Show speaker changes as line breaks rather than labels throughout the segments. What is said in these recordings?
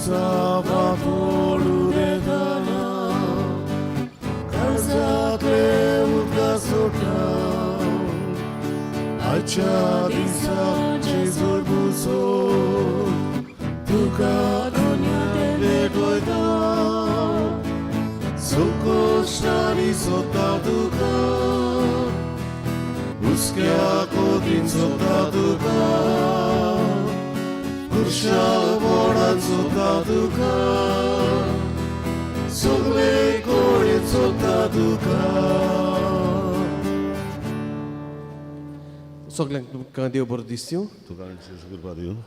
दिसा वातोळू देताना काळजांतले उदका सोडटा आयच्या दिसा जेजूर बुसो तुका भेटवयता संकोश्टांनी सोदता तुका हुस्क्या कोतीन सोदता तुका खुरशा बोर्डान सोदता तुका सगळे कडेन सोदता तुका.
सगल्यांक तुमकां देव बरो दिसयो.
तुका कृपा दिवं.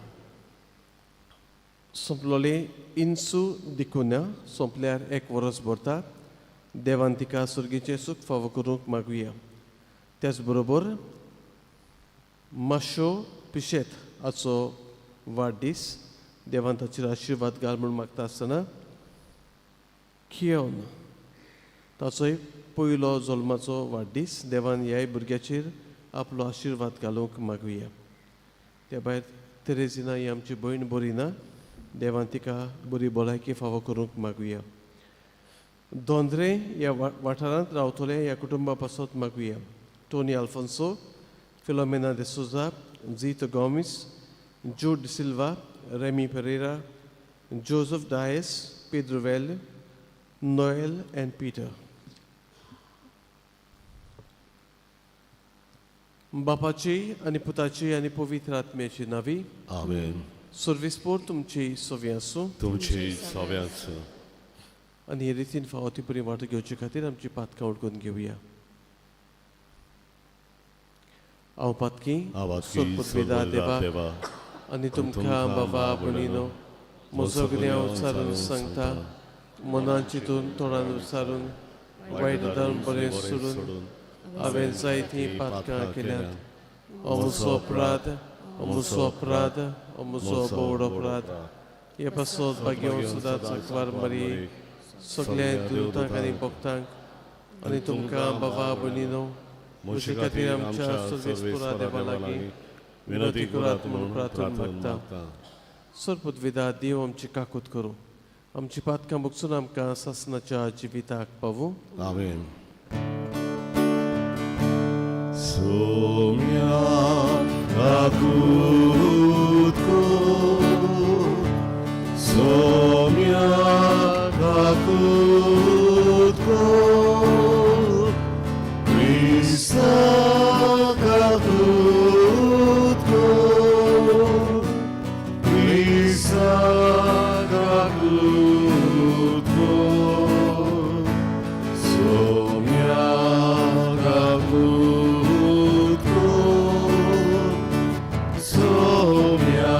सोंपलोले इन्सू दिकुना सोंपल्यार एक वरस भरता. देवान तिका सुर्गीचें सूख फावो करूंक मागुया. त्याच बरोबर माशो पिशेत हाचो वाडदीस, देवान ताचेर आशिर्वाद घाल म्हूण मागता आसतना कियोन ताचोय पयलो जल्माचो वाडदीस, देवान ह्याय भुरग्याचेर आपलो आशिर्वाद घालूंक मागुया. त्या भायर तेरेजिना ही आमची भयण बरी ना, देवान तिका बरी भलायकी फावो करूंक मागुया. दोंद्रे ह्या वाठारांत रावतले ह्या कुटुंबा पासत मागुया. Tony Alfonso, Filomena D'Souza, Jeet Gomes, Jude Silva, Remy Pereira, Joseph Dias, Pedro well, Noel and Peter. बापाची आनी पुताची आनी पवित्र आत्म्याची नावी.
आमेन.
सर्विसपोर तुमची सोवी आसूं.
तुमची सव्याच.
आनी हे रितीन फावो ती बरी वांटो घेवचे खातीर आमची पातकां उडकून घेवया. हांव पातकी सोदपुत देवा
देवा
आनी तुमकां बाबा भयणीनो म्हजो गुन्यांव सारून सांगता. मनान चिंतून, तोंडान उच्चारून, वायट धर्म बरें सोडून हांवें जायतीं पातकां केल्यांत. हो म्हजो अपराध, हो म्हजो अपराध, हो म्हजो भोवड अपराध. हे पासत भाग्यवंत सदांच आंकवार मारी, सगल्या दुतांक आनी भक्तांक आनी तुमकां बाबा भयणीनो म्हजे खातीर आमच्या सर्वेस्पोरा देवा लागीं विनंती करात म्हणून प्रार्थना मागता. सरपुतविदा देव आमची काकूत करूं, आमची पातकां भोगसून आमकां सासनाच्या जिविताक पावूं.
आमेन. सोम्या काकूत कर, सोम्या काकूत कर, क्रिस्ता काकूत कर, क्रिस्ता काकूत कर, सोम्या काकूत कर, सोम्या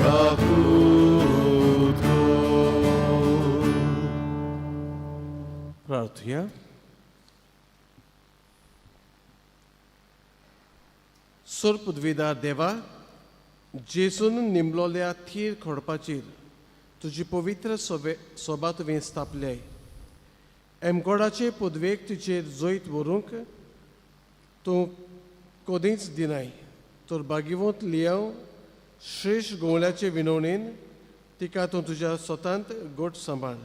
काकूत कर.
प्रार्थुया. सोरपुदविदार देवा, जेजून निमलोल्या थीर खडपाचेर तुजी पवित्र सोबे सोबा तुवें स्थापल्याय. एमकोडाचे पदवेक तुजेर जैत व्हरूंक तूं कदींच दिनाय, तर बागिवंत लियाव श्रेश्ठ गोवळ्याचे विनवणेन तिका तूं तुज्या स्वतांत गोट सांबाळ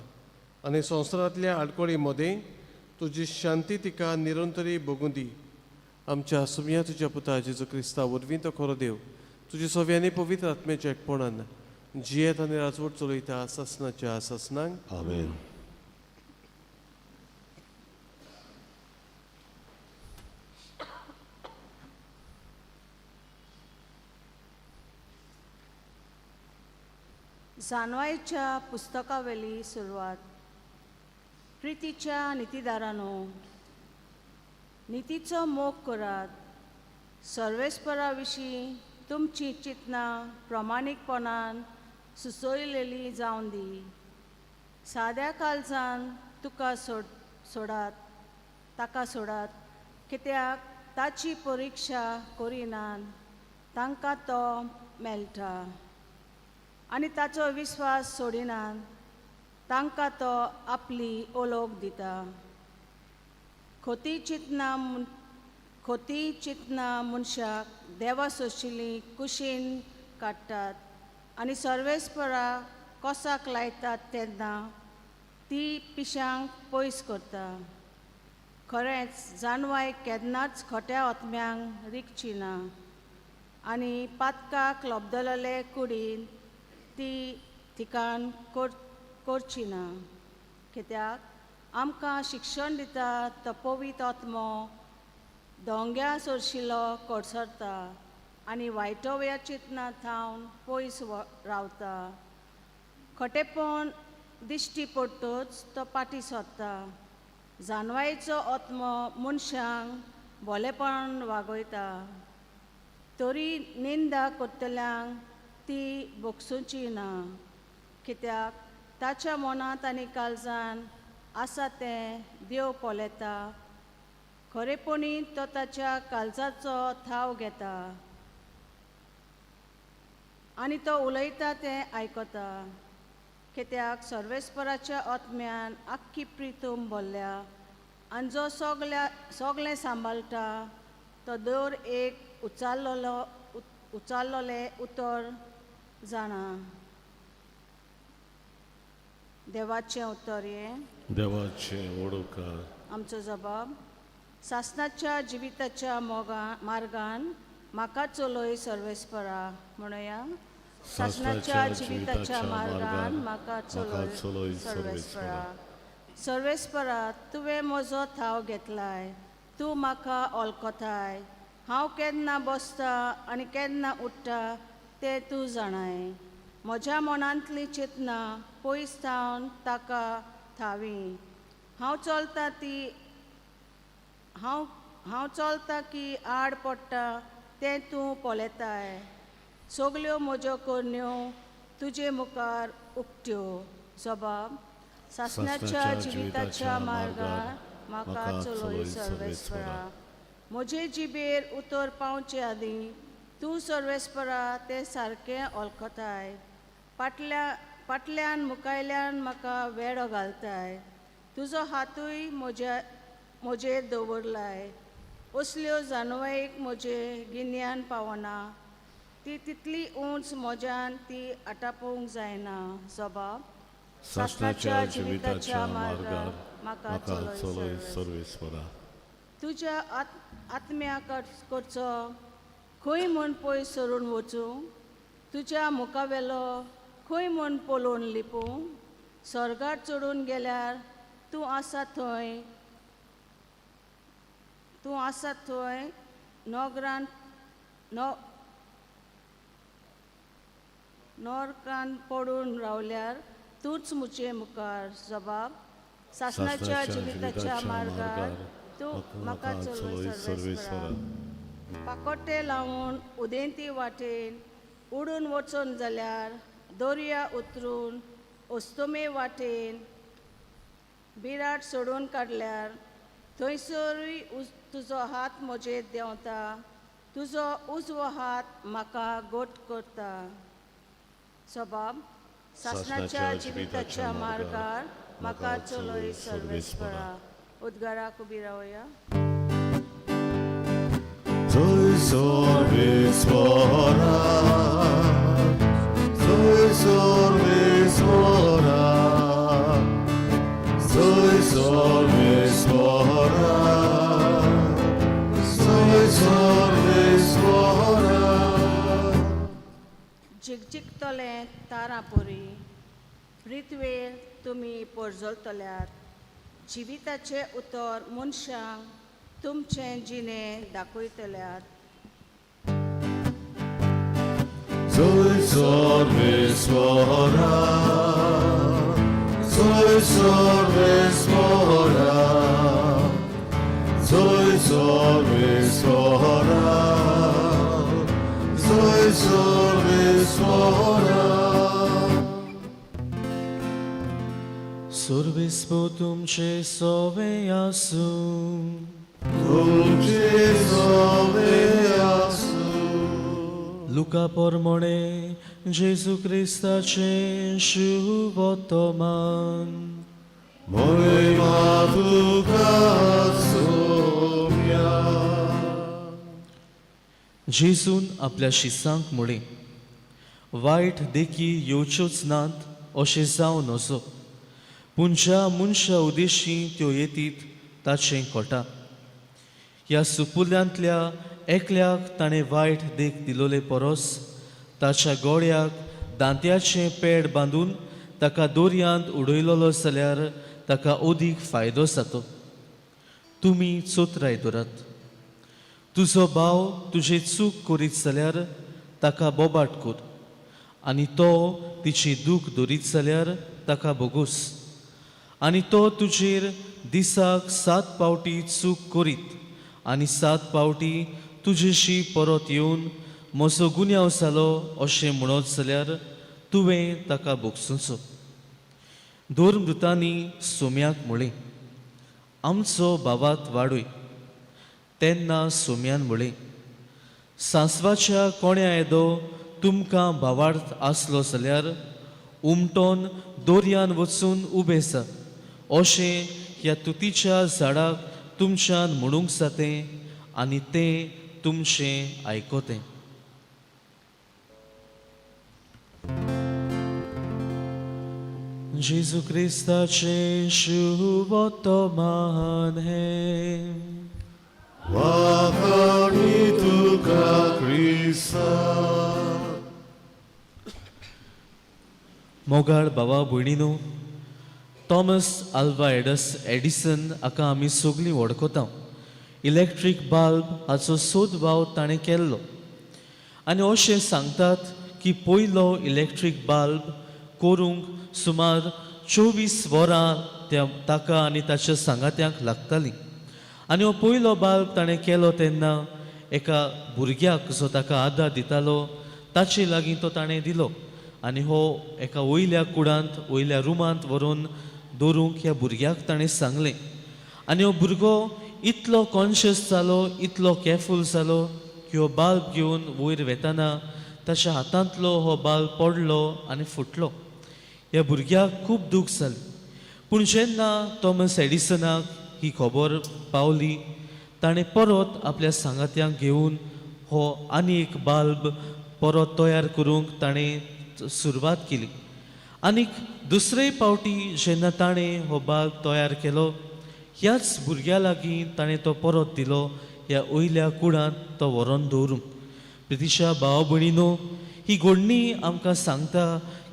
आनी संवसारांतल्या आडखळी मदें तुजी शांती तिका निरंतरी भोगूं दी. आमच्या सुमया तुज्या पुता जेजू क्रिस्ता वरवीं, तो खरो देव, तुजी सव्यांनी पवित्र आत्म्याच्या एकपणान जियेत आनी राजवट चलयता सासनाच्या सासनांक.
आमेन.
जानवायच्या पुस्तकावेली सुरवात. प्रितीच्या नितीदारानो, नितीचो मोग करात. सर्वेस्परा विशीं तुमची चिंतनां प्रामाणीकपणान सुचयलेली जावन दी. साद्या काळजान तुका सोड सोडात ताका सोडात, कित्याक ताची परिक्षा करिनात तांकां तो मेळटा आनी ताचो विस्वास सोडिनात तांकां तो आपली ओलोक दिता. खोती चिंतनां मनशाक देवा सोशिल्ली कुशीन काडटात आनी सर्वेस्परा कोसाक लायतात तेन्ना ती पिशांक पयस करता. खरेंच जानवाय केन्नाच खोट्या आत्म्यांक रिगची ना आनी पातकाक लब्दलले कुडीन ती ठिकाण करची ना. कित्याक आमकां शिक्षण दिता तो पवित्र आत्मो दोंग्या सरशिलो कडसरता आनी वायटोव्या चिंतना थावन पयस रावता. खोटेपण दिश्टी पडटच तो पाटी सोदता. जानवायेचो आत्मो मनशांक भोलेपण वागयता तरी निंदा करतल्यांक ती भोगसुची ना. कित्याक ताच्या मनांत आनी काळजान आसा तें देव पळयता. खरेपणी तो ताच्या काळजाचो थाव घेता आनी तो उलयता तें आयकता. कित्याक सर्वेस्पराच्या आत्म्यान आख्खी प्रितूम भरल्या आनी जो सगल्या सगळें सांबाळटा तो दर एक उचारलोलें उतर जाणा. देवाचें उतर हें.
देवाचें ओडकार.
आमचो जबाब सासणाच्या जिविताच्या मोगा मार्गान म्हाका चलय सर्वेस्परा म्हणया. सासणाच्या जिविताच्या मार्गान म्हाका चलय सर्वेस्परा. सर्वेस्परा तुवें म्हजो थाव घेतलाय, तूं म्हाका वळखताय. हांव केन्ना बसता आनी केन्ना उठ्ठा तें तूं जाणाय. म्हज्या मनांतली चिंतना पयस थावन ताका थावी. हांव चलता ती हांव हांव चलता की आड पडटा तें तूं पळयताय. सगल्यो म्हज्यो करण्यो तुजे मुखार उक्त्यो. जबाब सासणाच्या जिविताच्या मार्गार म्हाका चलय सर्वेस्परा. म्हजे जिबेर उतर पावचे आदीं तूं सर्वेस्परा तें सारकें वळखताय. फाटल्यान मुखायल्यान म्हाका वेडो घालताय. तुजो हातूय म्हजेर दवरलाय. असल्यो जानवायेक म्हजें गिन्यान पावना. ती तितली उंच म्हज्यान ती आटापोवंक जायना. जबाब
सासणाच्या जिविताच्या मार्गार म्हाका चलय सर्वेस्परा.
तुज्या आत्म्या करचो खंय म्हूण पयस सरून वचूं. तुज्या मुखावेलो खंय म्हूण पळोवन लिपूं. स्वर्गार चडून गेल्यार तूं आसा थंय, तूं आसा थंय नोगरान नोरकान पडून रावल्यार तूंच म्हजे मुखार. जबाब सासणाच्या जिविताच्या मार्गार तूं म्हाका चलय सर्वेस्परा. पाकोटे लावन उदेंती वाटेन उडून वचून जाल्यार दर्या उतरून अस्तमे वाटेन बिराट सोडून काडल्यार थंयसरूय तुजो हात म्हजेर देंवता. तुजो उजवो हात म्हाका गोट करता. सबाब सासणाच्या जिविताच्या मार्गार म्हाका चलय सर्वेस्परा. उद्गाराक उबी रावया.
चलय सर्वेस्परा, चलय सर्वेस्परा, चलय सर्वेस्परा, चलय सर्वेस्परा.
झिकझिकतले तारां पुरी पृथ्वेर तुमी पोरजलतल्यात. जिविताचें उतर मनशांक तुमचें जिणें दाखयतल्यात.
चलय सर्वेस्परा, चलय सर्वेस्परा, चलय सर्वेस्परा, चलय सर्वेस्परा.
सर्वेस्पो तुमचे सोवे आसूं.
तुमचे सोवे आसूं.
लुका पोरमोणे जेजू क्रिस्ताचें शुभोत्तमान.
महिमा तुका सोम्या.
जेजून आपल्या शिसांक म्हळें, वायट देखी येवच्योच नात अशें जावं नजो, पूण ज्या मनशा उदेशी त्यो येतीत ताचें कळटा. ह्या सुपुल्यांतल्या एकल्याक ताणें वायट देख दिलोले परस ताच्या गोळ्याक दांत्याचें पेड बांदून ताका दोरयांत उडयलोलो जाल्यार ताका अदीक फायदो जातो. तुमी चोतराय दवरात. तुजो भाव तुजे चूक करीत जाल्यार ताका बोबाट कर आनी तो तिची दूख धरीत जाल्यार ताका भोगोस. आनी तो तुजेर दिसाक 7 पावटी चूक करीत आनी 7 पावटी तुजेशी परत येवन म्हजो गुन्यांव जालो अशें म्हणत जाल्यार तुवें ताका भोगसुचो. धर्मदुतांनी सोम्याक म्हळें, आमचो भावात वाडय. तेन्ना सोम्यान म्हळें, सांसवाच्या कोण्या येदो तुमकां भावार्थ आसलो जाल्यार उमटोन दोरयान वचून उबें जा अशें ह्या तुतीच्या झाडाक तुमच्यान म्हणूंक जातें आनी तें तुमचें आयकतें. जेजू क्रिस्ताचें शुभवर्तमान हें.
वाखाणी तुका क्रिस्ता.
मोगाळ बाबा भयणीनो, थॉमस आल्वा एडिसन हाका आमी सगळीं वळखता. इलेक्ट्रीक बल्ब हाचो सोद वाव ताणें केल्लो आनी अशें सांगतात की पयलो इलेक्ट्रीक बल्ब करूंक सुमार 24 वरां त्या ताका आनी ताच्या सांगात्यांक लागतालीं. आनी हो पयलो बल्ब ताणें केलो तेन्ना एका भुरग्याक जो ताका आदार दितालो ताचे लागीं तो ताणें दिलो आनी हो एका वयल्या कुडांत वयल्या रुमांत व्हरून दवरूंक ह्या भुरग्याक ताणें सांगलें. आनी हो भुरगो इतलो कॉन्शियस जालो, इतलो केअरफूल जालो की हो बल्ब घेवन वयर वेताना ताच्या हातांतलो हो बल्ब पडलो आनी फुटलो. ह्या भुरग्याक खूब दूख जाली. पूण जेन्ना थॉमस एडिसनाक ही खबर पावली ताणें परत आपल्या सांगात्यांक घेवन हो आनी एक बल्ब परत तयार करूंक ताणें सुरवात केली. आनीक दुसरे पावटी जेन्ना ताणें हो बल्ब तयार केलो ह्याच भुरग्या लागीं ताणें तो परत दिलो, ह्या वयल्या कुडांत तो व्हरोन दवरूंक. प्रितिशा भाव भयणीनो, ही घडणी आमकां सांगता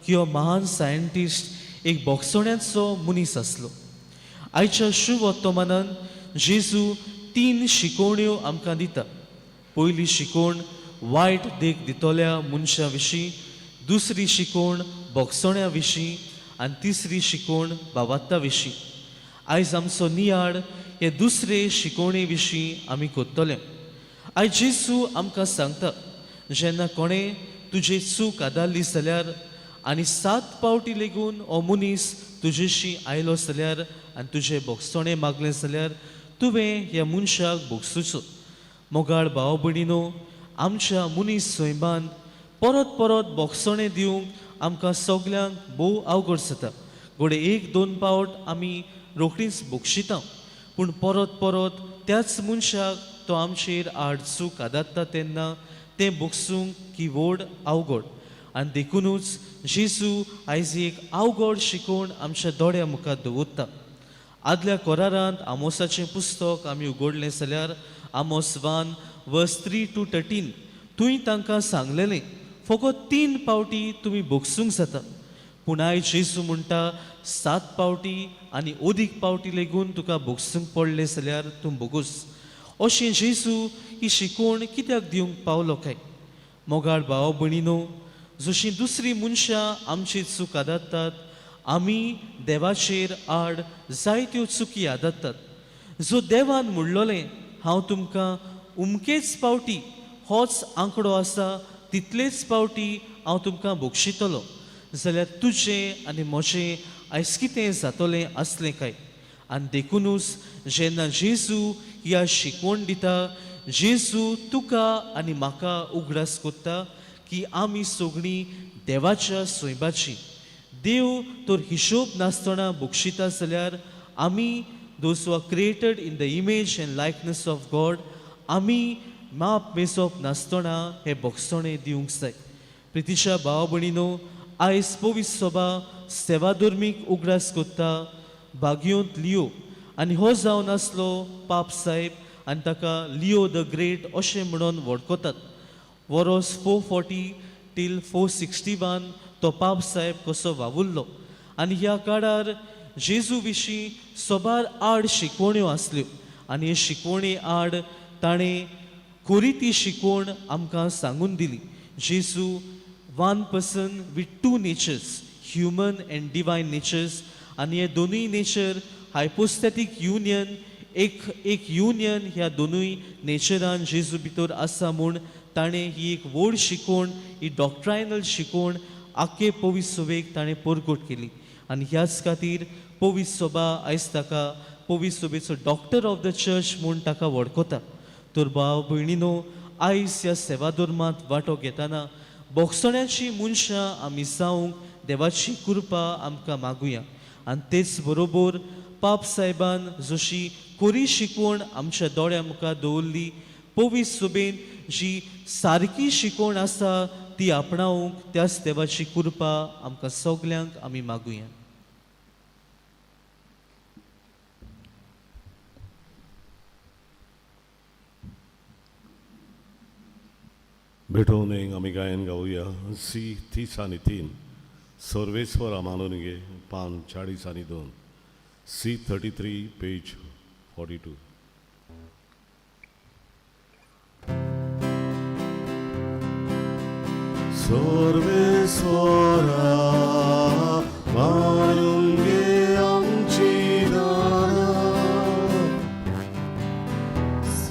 की हो महान सायंटिस्ट एक बोगसोण्याचो मनीस आसलो. आयच्या शुभवर्तमानान जेजू 3 शिकवण्यो आमकां दिता. पयली शिकवण वायट देख दितल्या मनशां विशीं, दुसरी शिकवण बोगसोण्या विशीं आनी तिसरी शिकवण बाबात्ता विशीं. आयज आमचो नियाळ हे दुसरे शिकवणे विशीं आमी करतले. आयज जेजू आमकां सांगता, जेन्ना कोणें तुजे चूक आदारली जाल्यार आनी 7 पावटी लेगून हो मनीस तुजेशी आयलो जाल्यार आनी तुजें बोगसोणें मागलें जाल्यार तुवें ह्या मनशाक बोगसुचो. मोगाळ भाव भयणीनो, आमच्या मनीस सैमान परत परत बोगसोणें दिवंक आमकां सगल्यांक भोव अवघड जाता. घडये 1-2 पावट आमी रोखडीच बोगशिता, पूण परत परत त्याच मनशाक तो आमचेर आड चूक आदारता तेन्ना तें बोगसूंक की व्हड अवघड. आनी देखुनूच जेजू आयज एक अवघड शिकवण आमच्या दोळ्या मुखार दवरता. आदल्या कोरारांत आमोसाचें पुस्तक आमी उगडलें जाल्यार आमोस 1:3-13 तुवें तांकां सांगलेलें फकत 3 पावटी तुमी बोगसूंक जाता, पूण आयज जेजू म्हणटा 7 पावटी आनी अदीक पावटी लेगून तुका बोगसूंक पडलें जाल्यार तूं बोगूस. अशें जेजू ही शिकवण कित्याक दिवंक पावलो काय? मोगाळ भाव भयणीनो, जशीं दुसरीं मनशां आमची चूक आदारतात आमी देवाचेर आड जायत्यो चुकी आदारतात. जो देवान म्हणलोलें हांव तुमकां उमकेच पावटी होच आंकडो आसा तितलेच पावटी हांव तुमकां बक्षितलो, जाल्यार तुजें आनी म्हजें आयज कितें जातलें आसलें काय? आनी देखुनूच जेन्ना जेजू ह्या शिकवण दिता, जेजू तुका आनी म्हाका उगडास कोत्ता की आमी सगळीं देवाच्या सैमाची. देव तर हिशोब नासतना बक्षिता जाल्यार आमी those who are created in the image and likeness of God आमी माप मेजप नासतना हें बक्षणें दिवंक जाय. प्रितीच्या भाव भयणीनो, आयज पवित्र सभा सेवाधर्मीक उगडास कोत्ता बागियोंत लियो आनी हो जावन आसलो पाप साहेब आनी ताका लियो the great अशें म्हणून वळखतात. वरोस 440 टील 461 तो पाप साहेब कसो वावुरलो आनी ह्या काळार जेजू विशीं सोबार आड शिकवण्यो आसल्यो आनी हे शिकवणे आड ताणें खरी ती शिकवण आमकां सांगून दिली. जेजू one person with two natures, human and divine natures आनी हे दोनूय नेचर हायपोस्टॅटीक युनियन एक एक युनियन ह्या दोनूय नेचरान जेजू भितर आसा म्हूण ताणें ही एक व्हड शिकवण, ही डॉक्ट्रायनल शिकवण आख्खे पवित्र सभेक ताणें परगट केली आनी ह्याच खातीर पवित्र सभा आयज ताका पवित्र सभेचो डॉक्टर ऑफ the church म्हूण ताका वळखता. तर भाव भयणीनो, आयज ह्या सेवाधर्मांत वांटो घेतना बोगसण्याची मनशां आमी जावंक देवाची कृपा आमकां मागुया आनी तेच बरोबर पाप साहेबान जशी कोरी शिकवण आमच्या दोळ्या मुखार दवरली, पवित्र सभेन जी सारकी शिकवण आसा ती आपणावंक त्याच देवाची कृपा आमकां सगल्यांक आमी मागुया.
भेटोवन एक आमी गायन गावया सी 30 आनी 3 सर्वेस्वरा मानून घे पान 40 आनी 2 सी 33 पेज 42. सर्वेस्वरा मानून घे आमची दारां,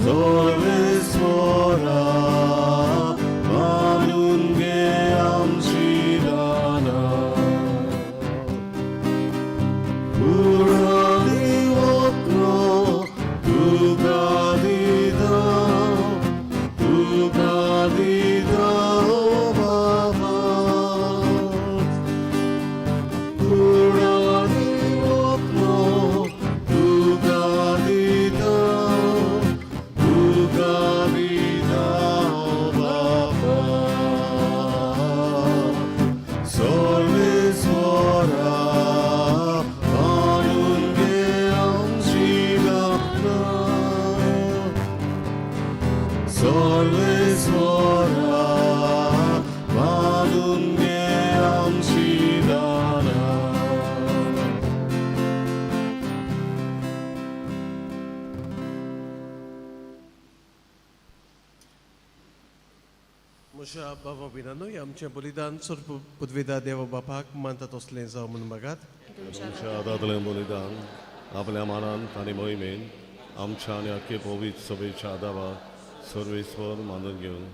सर्वेस्वरा मानून घे आमची दारां, कुडाली वतलो तुका दिता, तुका दिता बाबा, कुडाली वतलो तुका दिता, तुका दिता बाबा, सर्वेस्वरा मानून घे आमची दारां, सर्वेस्वरा मानून घे आमची दारां.
म्हज्या बाबा भयणांनो, हें आमचें बलिदान सर्व पदवेदा देवा बापाक मानता तसलें जावं म्हूण मागात.
तुमच्या हातांतलें बलिदान आपल्या मानान आनी मोहिमेन आमच्या आनी आख्खे पवित्र सभेच्या आदाबाक सर्वेस्वर मानून घेवन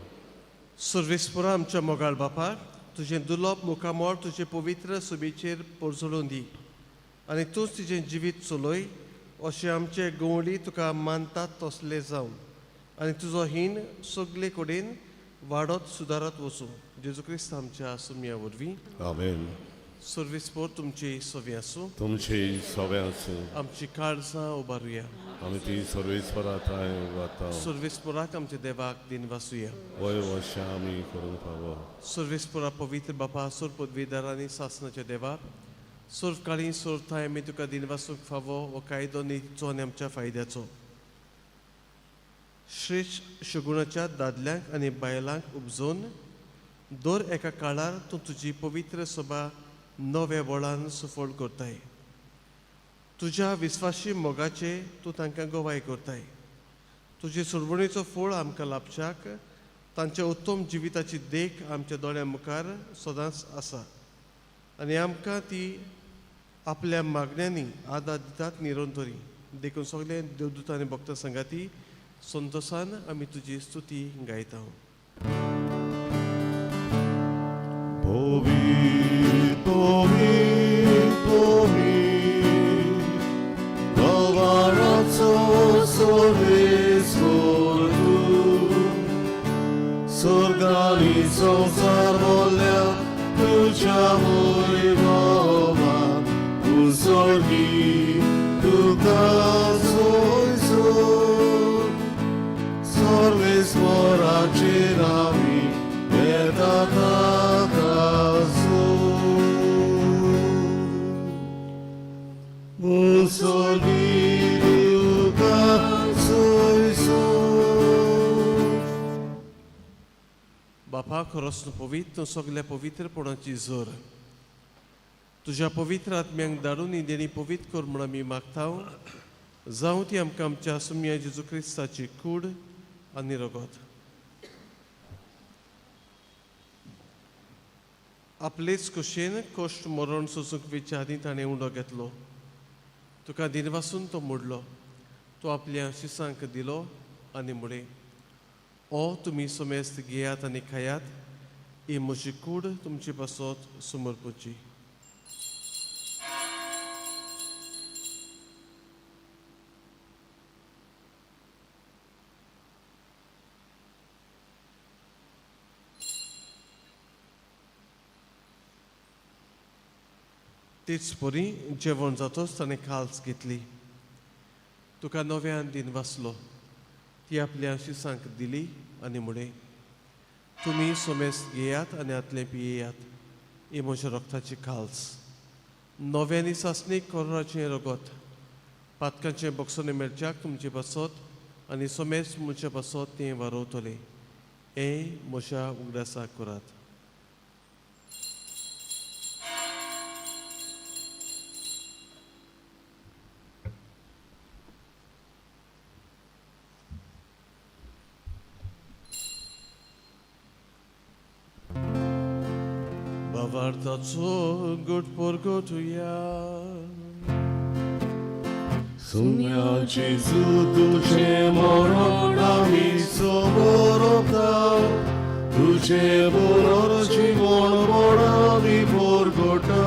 सर्वेस्परा आमच्या मोगाळ बापा, तुजें दुर्लभ मुखामळ तुजे पवित्र सभेचेर परजळून दी आनी तूंच तुजें जिवीत चलय अशें आमचे गवळी तुका मानतात तसलें जावन आनी तुजो हीण सगले कडेन वाडत सुदारत वचूं. जेजू क्रिस्त आमच्या सुमया वरवीं.
आमेन.
सर्वेस्पर तुमची सवी आसूं.
तुमची सवे आसूं.
आमची काळजां उबारुया.
आमी ती सर्वेस्परा थंय वता.
सर्वेस्पराक आमच्या देवाक दिन वासुया.
वय वर्षां आमी करूंक फावो.
सर्वेस्परा पवित्र बापा, सोर पदवीदार आनी सासनाच्या देवा, सर्व काळी सर्व थांय आमी तुका दिन वासूंक फावो हो कायदो नितीचो आनी आमच्या फायद्याचो. श्रेश्ठ शगुणाच्या दादल्यांक आनी बायलांक उपजोवन दर एका काळार तूं तुजी पवित्र सभा नव्या बळान सुफळ करताय. तुज्या विस्वाशी मोगाचे तूं तांकां गवाय करताय. तुजे सुरवणेचो फळ आमकां लाभच्याक तांच्या उत्तम जिविताची देख आमच्या दोळ्यां मुखार सदांच आसा आनी आमकां ती आपल्या मागण्यांनी आदार दितात निरंतरी. देखून सगळे देवदूत आनी भक्त संगाती संतोसान आमी तुजी स्तुती गायता.
पवित्र पवित्र पवित्र कवाराचो सर्वेस्पर तूं, स्वर्गानी संवसार बोल्ल्या तुज्या वैभवान, तूं स्वर्गी तुका सोयसोर, सर्वेस्पराचे नांवी येता ताका सोर.
परस तूं पवित्र, तूं सगल्या पवित्रपणाची जोर. तुज्या पवित्र आत्म्यांक धाडून ही देणी पवित्र कर म्हूण आमी मागता. जावं ती आमकां आमच्या सुम्या जेजू क्रिस्ताची कूड आनी रगत. आपलेच कुशेन कश्ट मरण सोसूंक वेच्या आदीं ताणें उंडो घेतलो. तुका दिनवासून तो मोडलो. तो आपल्या शिसांक दिलो आनी म्हळें, ओ तुमी समेस्त घेयात आनी खायात, ही म्हजी कूड तुमचे पासत समर्पची. तेच परी जेवण जातोच ताणें खाल्स घेतली. तुका नव्यान दिन वाचलो. ती आपल्या शिसांक दिली आनी म्हळें, तुमी सोमेस्त घेयात आनी आतलें पियेयात, ही म्हज्या रक्ताची खाल्स, नव्यानी सासणीक कोराचें रगत, पातकांचें बक्षणें मेळच्याक तुमचे पासत आनी सोमेस्त म्हजे पासत तें वारोवतलें. हें म्हज्या उगडासाक करात. भावार्थाचो गोड परगटुया.
सुम्या जेजू तुझे मरण आमी समोरता, तुझे बरोबर जीवन आमी परगटा,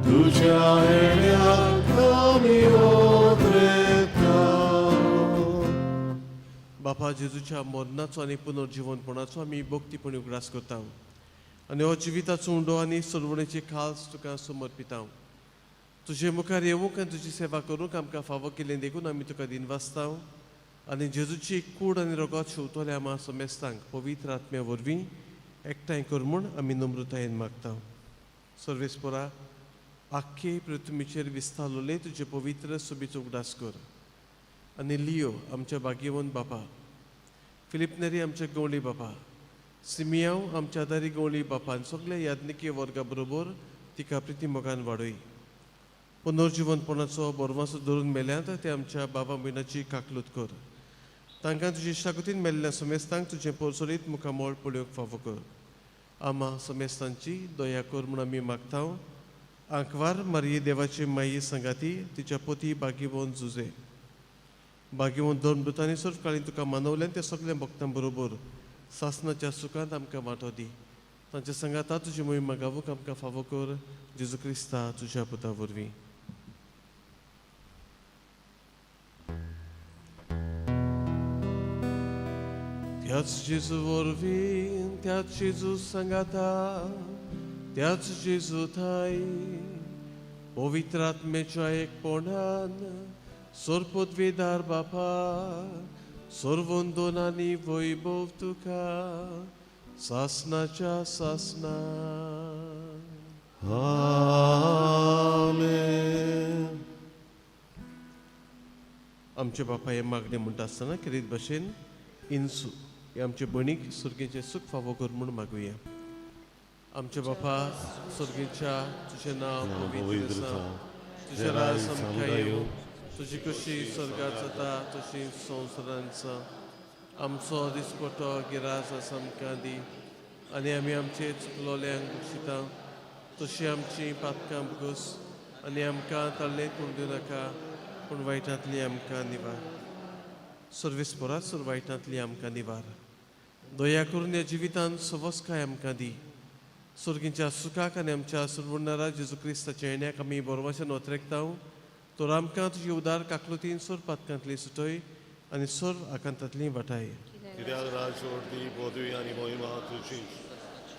तुझ्या येण्याक आमी ओत्रेता.
बापा जेजूच्या मरणाचो आनी पुनर्जिवनपणाचो आमी भक्तीपणी उगडास करता आनी हो जिविताचो उंडो आनी सरवणेची खास तुका समर्पिता. तुजे मुखार येवंक आनी तुजी सेवा करूंक आमकां फावो केलें देखून आमी तुका दिनवासता आनी जेजूची कूड आनी रगत शेवतल्या आमा समेस्तांक पवित्र आत्म्या वरवीं एकठांय कर म्हूण आमी नम्रतायेन मागता. सर्वेस्परा, आख्खे पृथ्वीचेर विस्तारलेले तुजे पवित्र सोबीचो उगडास कर आनी लियो आमच्या भाग्यवंत बापा, फिलिप नेरी आमच्या गवळी बापा, सिमियांव आमच्या आदारी गवळी बापान सगल्या याज्ञिकी वर्गा बरोबर तिका प्रिती मोगान वाडय. पुनर्जिवनपणाचो बरवासो धरून मेल्यांत ते आमच्या बाबा भयणाची काकलूत कर. तांकां तुजे शाकुतीन मेल्ल्या समेस्तांक तुजें पोरसोरीत मुखामळ पळोवंक फावो कर. आमा समेस्तांची दया कर म्हूण आमी मागता. आंकवार मारये देवाची माई सांगाती तिच्या पोती भाग्यवंत जुजे, भाग्यवंत दोन मृतांनी सर्वकाळीन तुका मानवल्यान त्या सगल्या भक्तां बरोबर सासनाच्या सुखांत आमकां वांटो दी. तांच्या सांगाता तुजी मोहिमा गावूंक आमकां फावो कर, जेजू क्रिस्ता तुज्या पुता वरवीं. त्याच जेजू वरवीं, त्याच जेजू सांगाता, त्याच जेजू थाय पवित्र आत्म्याच्या एकपणान सर्वपदवीदार बापा, सर्वंदन आनी वैभव तुका सासनाच्या सासना.
आमेन.
आमचे बापा हे मागणें म्हणटा आसतना खेरीत भाशेन इन्सू हे आमचे भयणीक सुर्गेचें सूख फावो कर म्हूण मागुया. आमचे बापा सुर्गेच्या, तुजें नांव पवित्र जावं, तुजें राज आमकां येवं, तुजी कशी स्वर्गात जाता तशी संवसारांत जावं. आमचो दिसपटो गिरास आसा आमकां दी आनी आमी आमचे चुकलोल्यांक बक्षिता तशी आमची पातकां भोगस आनी आमकां तल्लें कोण दिवं नाका पूण वायटांतली आमकां निवार. सर्वेस्परा सर वायटांतली आमकां निवार. दया करून ह्या जिवितांत सवस्काय आमकां दी. सर्गीच्या सुखाक आनी आमच्या सर्वणारा जेजू क्रिस्ताच्या येण्याक आमी बरवाशेन ओतरेकता. तर आमकां तुजी उदार काकलुतीन सोर पातकांतली सुटय आनी सोर आकांतांतली वाटाय.
कित्याक राजवटी पदवी आनी मोहिमा तुजी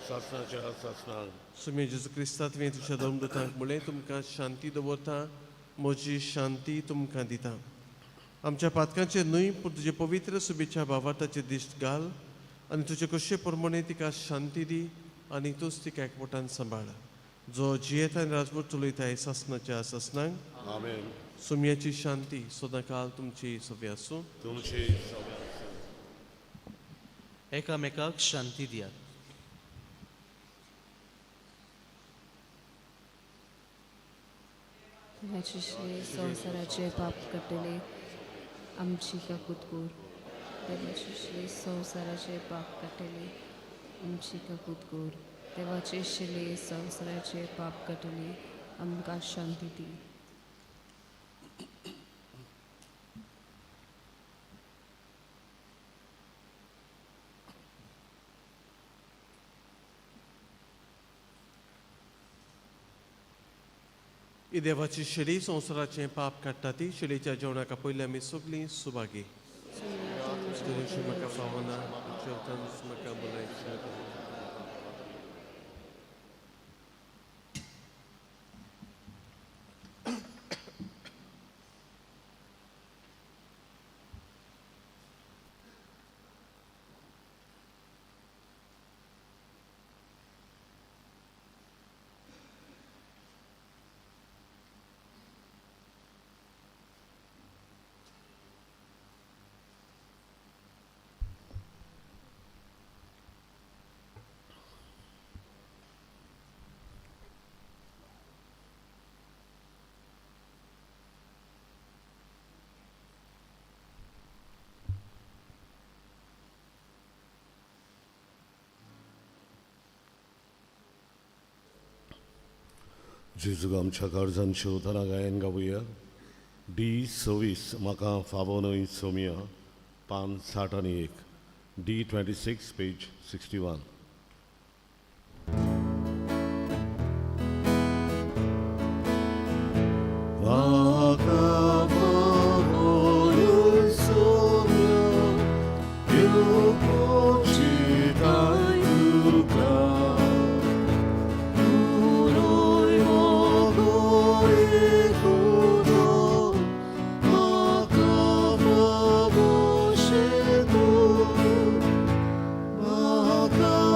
सासनाच्या सासनाक.
सुमी जेजू क्रिस्ता तुवें तुज्या धर्मदूतांक म्हणलें, तुमकां शांती दवरता, म्हजी शांती तुमकां दिता. आमच्या पातकांचेर न्हय पूण तुजे पवित्र सुबेच्या भावार्थाचेर दिश्ट घाल आनी तुजे कशे प्रमाणे तिका शांती दी आनी तूंच तिका एकवटान सांबाळ, जो जियेता आनी राजवट चलयताय सासनाच्या सासनाक.
आमेन.
सुमयाची शांती सदांकाल तुमची सव्य आसूं.
तुमची सव्य आसूं.
एकामेकाक शांती दियात.
देवाची श्री संवसाराचे पाप काडटले आमची काकूत कर. देवाची श्री संवसाराचे पाप काडटले आमची काकूत कर. देवाचे शिले संवसाराचे पाप काडटले आमकां शांती दी.
ही देवाची शेळी संवसाराचें पाप काडटा ती शेळीच्या जेवणाक पयलीं आमी सगळीं सुभागी. म्हाका फावना जेवतानूच म्हाका बोलायचें.
जेजूक आमच्या काळजान शिवतना गायन गावया. डी 26 म्हाका फावो न्हय सोमिया, पान 61, डी 26 पेज 61. म्हाका फावो न्हय सोम्या, येवपाची तुका. म्हाका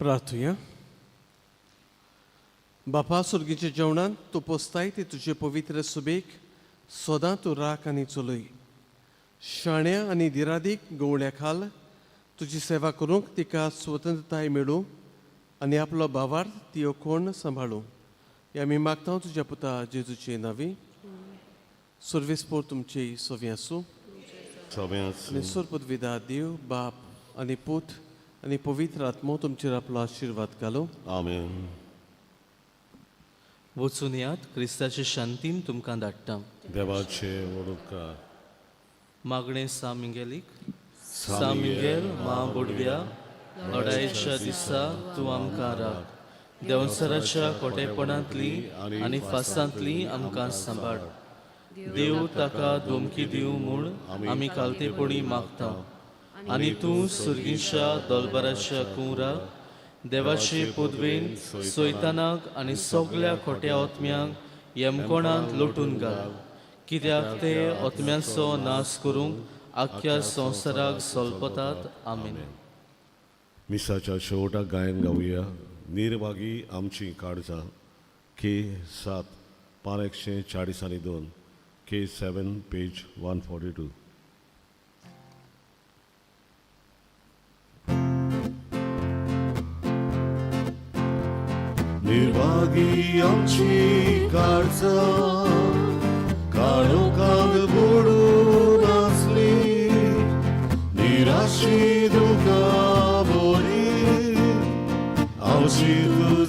प्रार्थुया. बापा, सुर्गीच्या जेवणांत तूं पोसताय ती तुजे पवित्र सुबेक सदां तूं राख आनी चलय. शाण्या आनी दिरादीक गवळ्या खाल तुजी सेवा करूंक तिका स्वतंत्रताय मेळूं आनी आपलो भावार्थ ती कोण सांबाळूं. हे आमी मागता तुज्या पुता जेजूचे नांवी. सर्वेस्पोर तुमची सोवी आसूं.
सगळें आसूं.
आनी सोरपदविदा देव बाप आनी पूत आनी पवित्र आत्मो तुमचेर आपलो आशिर्वाद घालूं.
आमेन.
वचून यात, क्रिस्ताचे शांतीन तुमकां धाडटा.
देवाचे वडूका.
मागणें सा मिंगेलीक. सा मिंगेल मा बुडव्या, लढायेच्या दिसा तूं आमकां राख. देंवसराच्या कोटेपणांतली आनी फासांतली आमकां सांबाळ. देव ताका धमकी दिवं म्हूण आमी कालतेपणी मागता. आनी तूं सुर्गीच्या दोलबाराच्या कुंवरा देवाचे पदवेन सोयतानाक आनी सगल्या खोट्या ओतम्यांक यमकोणांत लोटून घाल, कित्याक ते ओतम्यांचो नाश करूंक आख्ख्या संवसाराक सोलपतात. आमेन.
मिसाच्या शेवटाक गायन गावया निर्भागी आमची काळजां, के 7 पान 142, के 7 पेज 142. निर्भागी आमची काळजां, काळोखांत बुडून आसली, निराशी दुकां बोरी आमची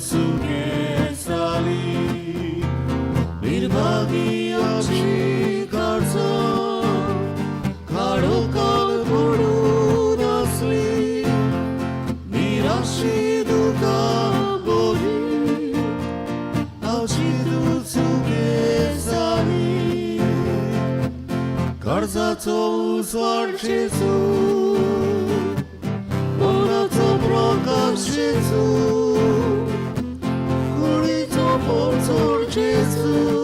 चुके जाली. निर्भागी आमची काळजां, काळोखांत बुडून आसली, निराशी दुकां बोरी आमची चुके जाली. काळजाचो उजवाड जेजू, मनाचो प्रकाश जेजू, कुडीचो पोरजोड जेजू,